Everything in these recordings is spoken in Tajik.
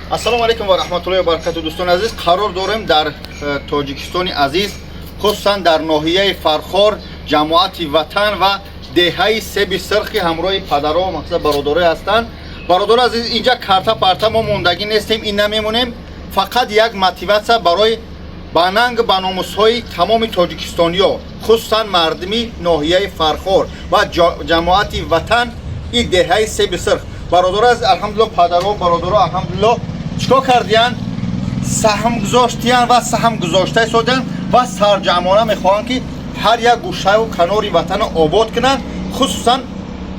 Ассалому алайкум ва раҳматуллоҳи ва баракату. Дӯстони азиз, қарор дорем дар Тоҷикистони азиз, хусусан дар ноҳияи Фархор, ҷамоати Ватан ва деҳаи Себи Сирхи ҳамроҳи падаро, мақсад, бародарое ҳастанд. Бародари азиз, инҷа карта парта мо мондагӣ нестем, ин намемонем. Фақат як мотиватсия барои ба нанг ба номусҳои тамоми тоҷикистониё, хусусан мардуми ноҳияи Фархор ва ҷамоати Ватан и деҳаи Себи Сирх. Бародаро азиз, алҳамдулилло, падаро, бародаро, алҳамдулилло, чикор кардиянд? Саҳм гузоштиян ва саҳм гузошта истодиянд ва сарҷамъона мехоҳанд, ки ҳар як гӯшаву канори ватанро обод кунанд. Хусусан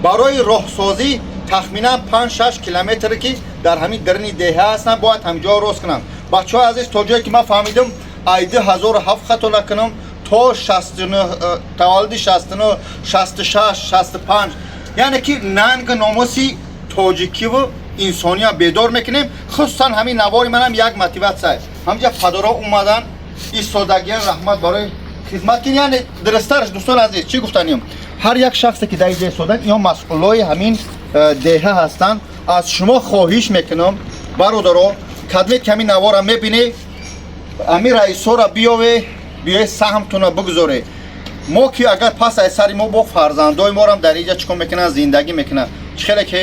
барои роҳсозӣ тахминан 5-6 километре, ки дар ҳамин дарини деҳа ҳастанд, бояд ҳамҷоро рост кунанд. Бачаҳои азиз, то ҷое ки ман фаҳмидам, ай 2007, хато накунам, то 69, таваллуди 69, 66, 65, яъне ки нанг номуси тоҷикиву инсония бедор мекунем. Хусусан ҳамин навори манам як мотиватсия. Ҳамҷа падаро омадан истодагиян, раҳмат барои хизмат кин. Яъне дурусттараш, дӯстон азиз, чӣ гуфтанем? Ҳар як шахсе, ки дар инҷа истодан, ино масъулои ҳамин деҳа ҳастанд. Аз шумо хоҳиш мекунам, бародаро, кадме ки ҳамин навора мебинед, ҳамин раисҳоро биёве, биёе, саҳмтона бигузоре. Мо ки агар пас аз сари мо бо фарзандои морам дар инҷа чӣ кор мекунанд, зиндагӣ мекунанд. Чӣ хеле ки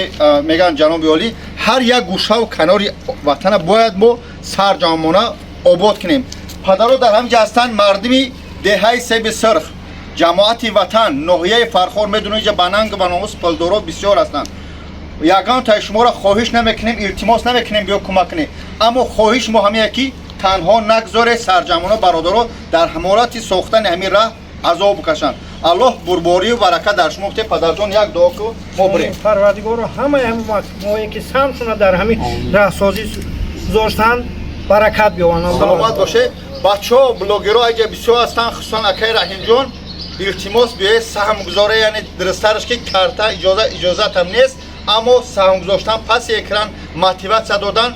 мегӯянд ҷаноби олӣ, ҳар як гӯшаву канори ватана бояд мо сарҷамъона обод кунем. Падаро дар ҳамин ҷа ҳастанд, мардуми деҳаи Себи Сирх, ҷамоати Ватан, ноҳияи Фархор. Медонед, инҷа ба нанг ба номус пулдоро бисёр ҳастанд. Ягон таи шуморо хоҳиш намекунем, илтимос намекунем, биё кӯмак кунем, аммо хоҳиш мо ҳамия, ки танҳо нагзоре сарҷамъона бародаро дар ҳаморати сохтани ҳамин раҳ азоб бикашанд. Аллоҳ бурборию баракат дар шумо бите. Падарҷон, як дуо ку, мо бирем. Парвардигоро, ҳамаи ҳамое ки саҳмшона дар ҳамин раҳсозӣ гузоштанд, баракат биёванд. Саломат боше. Бачаҳо, блогерҳо айҷа бисёр ҳастанд, хусусан акаи Раҳимҷон, илтимос, биёед, саҳм гузоре. Яъне дурусттараш ки карта иҷоза, иҷозатам нест, аммо саҳм гузоштан паси экран, мотиватсия додан.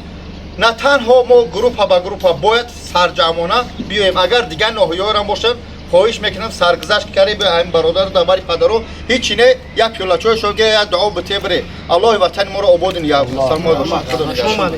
На танҳо мо группа ба группа бояд сарҷамъона биёем. Агар дигар ноҳияҳоам бошад, хоҳиш мекунам, саргузашт каре, биё, ҳамин бародару дар бари падаро ҳичи не, як пиёлачои шоге, як дуо бите, бире. Аллоҳи ватани моро ободин. Саломат бошад, Худо нигаҳдор.